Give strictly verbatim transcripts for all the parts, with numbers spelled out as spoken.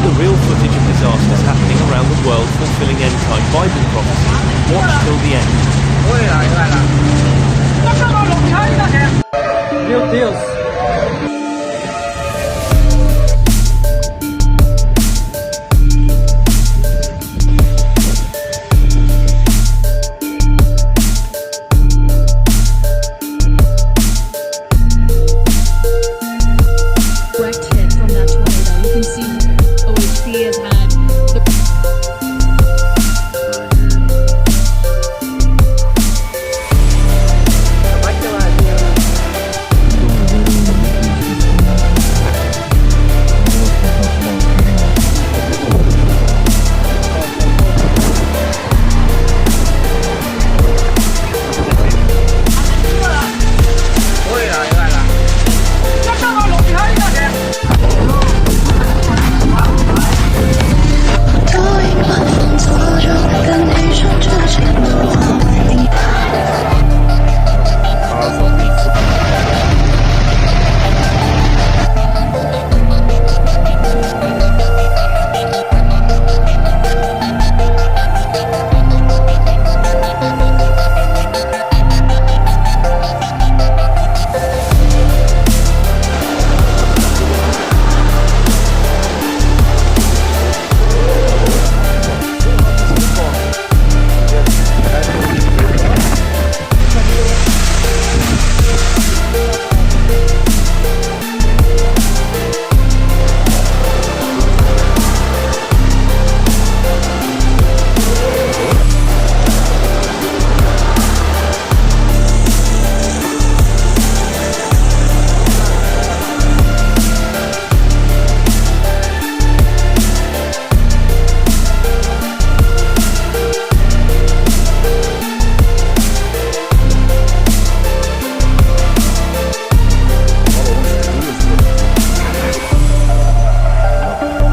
The real footage of disasters happening around the world fulfilling end-time Bible prophecy. Watch till the end. Meu Deus! Direct hit from that tornado. You can see, O H P has had the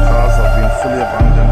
Cars have been fully abandoned.